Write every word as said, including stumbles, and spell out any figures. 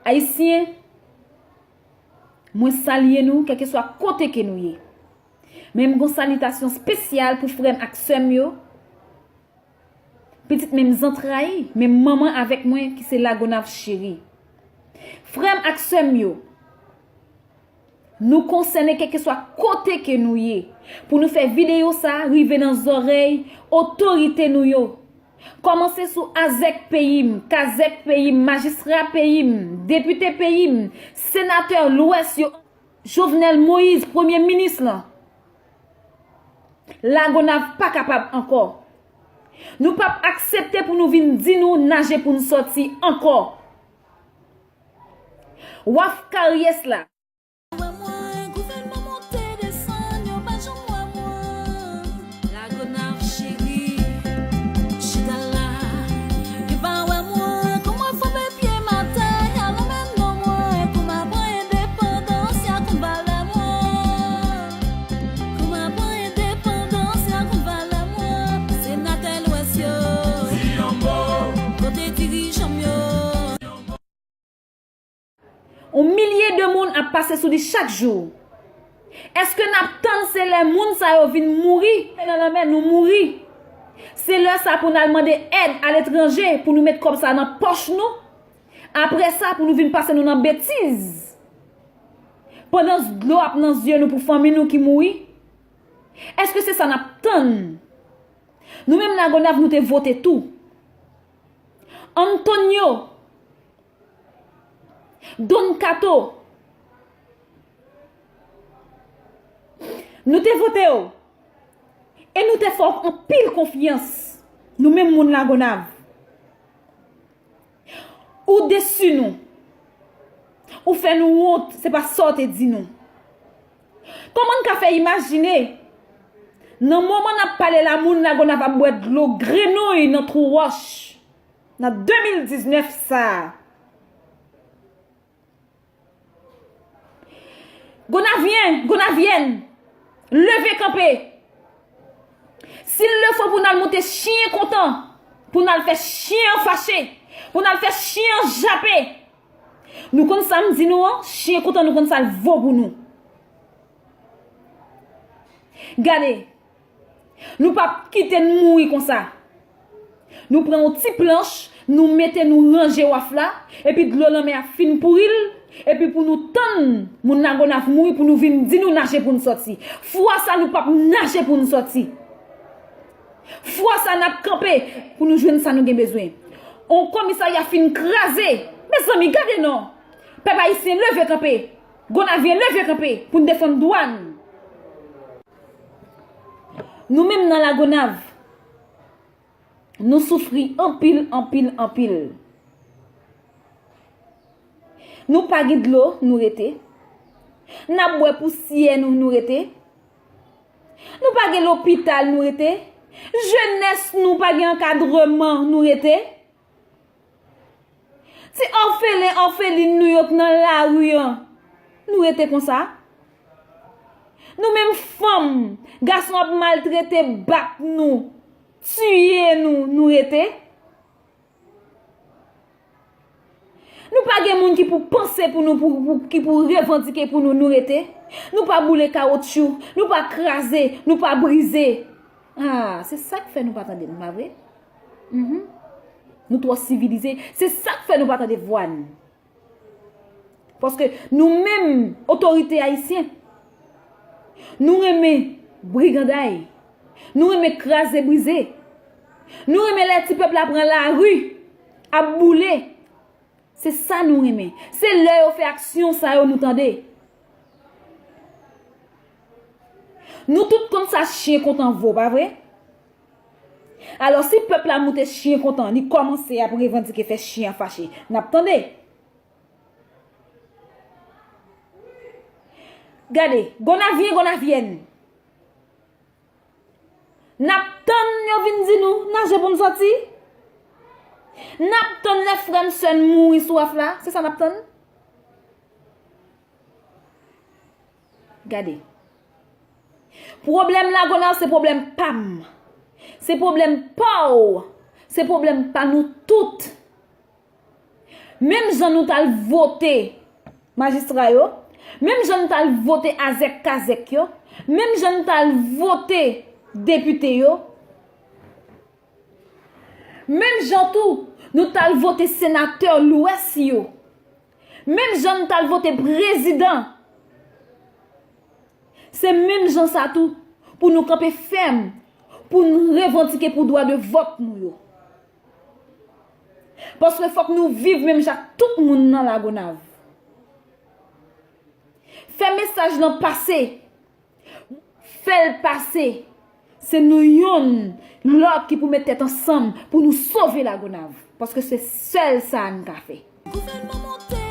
Ayisyen, mwen salye nou, kèlkeswa kote ke nou ye. Men m gon salitasyon espesyal pou frè m ak sè m yo, pitit menm zantray, menm manman avèk mwen, ki se Lagonav cheri. Frè m ak sè m yo, nou konsène kèlkeswa kote ke nou ye, pou nou fè videyo sa a rive nan zòrèy otorite nou yo. Kòmanse sou azèk peyi m, kazèk peyi m, majistra peyi m, depite peyi m, senatè Lwès yo, Jovenel Moïse, premye minis lan. Lagonav pa kapab ankò. Nou p ap aksepte pou nou vin di nou naje pou n sòti ankò. Waf Karyès la. Wè mwen, gouvènman monte desann, yo pa janm wè mwen. Lagonav cheri, chita la. Yo pa wè mwen, kòman fòme pye m atè, alò men non mwen, kòman pran endepandans, y a konn valè mwen. Kòman pran endepandans, y a konn valè mwen. Senatè Lwès yo, di yon mo. Kote dirijan m yo? Yon milye de moun ap pase sou li chak jou. Èske n ap tann se lè moun sa yo vin mouri nan lanmè, nou mouri? Se lè sa pou n al mande èd aletranje pou nou met kòb sa nan pòch nou? Apre sa, pou nou vin pase nou nan betiz? Pandan dlo ap nan zye nou pou fanmi nou ki mouri? Èske se sa n ap tann? Nou menm Lagonav, nou te vote tou. Antonio, Don Kato, nou te vote w. E nou te fè w anpil konfyans. Nou menm moun Lagonav. Ou desi nou. Ou fè nou wont, se pa sa w te di nou. Kòman n ka fè imajine? Nan moman n ap pale la, moun Lagonav ap bwè dlo grenouy nan twou wòch. Nan de mil diznèf sa a. Gonavyen, Gonavyèn, leve kanpe. Si l le fo pou n al moute chen kontan, pou n al fè chen an fache, pou n al fè chen an jape, nou konn sa m di nou an, chen kontan nou konn sa l vo pou nou. Gade, nou p ap kite n mouri konsa. Nou pran yon ti planch, nou mete, nou ranje waf la, epi dlo lanmè a fin pouri l, epi pou nou tann moun Lagonav mouri pou nou vin di nou naje pou n sòti. Fwa sa nou p ap naje pou n sòti. Fwa sa n ap kanpe pou nou jwenn sa nou gen bezwen. On komisarya fin kraze. Mezanmi, gade non. Pèp ayisyen, leve kanpe. Gonavyen, leve kanpe pou n defann dwa n. Nou menm nan Lagonav, nou soufri anpil, anpil, anpil. Nou pa gen dlo, nou rete. N ap bwè pousyè nou, nou rete. Nou pa gen lopital, nou rete. Jenès nou pa gen ankadreman, nou rete. Ti òfelen, òfelin nou yo k nan lari an, nou rete konsa. Nou menm fanm, gason ap maltrete, bat nou, tiye nou, nou rete. Nou pa gen moun ki pou panse pou nou, pou, pou, ki pou revandike pou nou, nou rete. Nou pa boule kawotchou, nou pa kraze, nou pa brize. Ah, se sa k fè nou pa tande n, pa vre? Mhm. Nou twò sivilize. Se sa k fè nou pa tande vwa n. Paske nou menm, otorite ayisyen, nou renmen briganday. Nou renmen kraze brize. Nou renmen lè ti pèp la pran lari, ap boule. Se sa nou renmen. Se lè yo fè aksyon sa yo nou tande. Nou tout konn sa chen kontan vo, pa vre? Alò, si pèp la moute chen kontan, li kòmanse ap revandike, fè chen an fache, n ap tande. Gade, Gonavyen, Gonavyèn. N ap tann yo vin di nou naje pou n sòti. N ap tann lè frè n, sè n mouri sou waf la. Se sa n ap tann. Gade. Pwoblèm Lagonav se pwoblèm pa m. Se pwoblèm pa w. Se pwoblèm pa nou tout. Menm jan nou t al vote majistra yo, menm jan nou t al vote azèk kazèk yo, menm jan nou t al vote depite yo, menm jan tou nou t al vote senatè lwès yo, menm jan nou t al vote prezidan, se menm jan sa tou pou nou kanpe fèm, pou nou revandike pou dwa de vòt nou yo. Paske fòk nou viv menm jan ak tout moun nan Lagonav. Fè mesaj lan pase. Fè l pase. Se nou yonn lòt ki pou met tèt ansanm pou nou sove Lagonav. Paske se sèl sa a n ka fè. Gouvènman monte,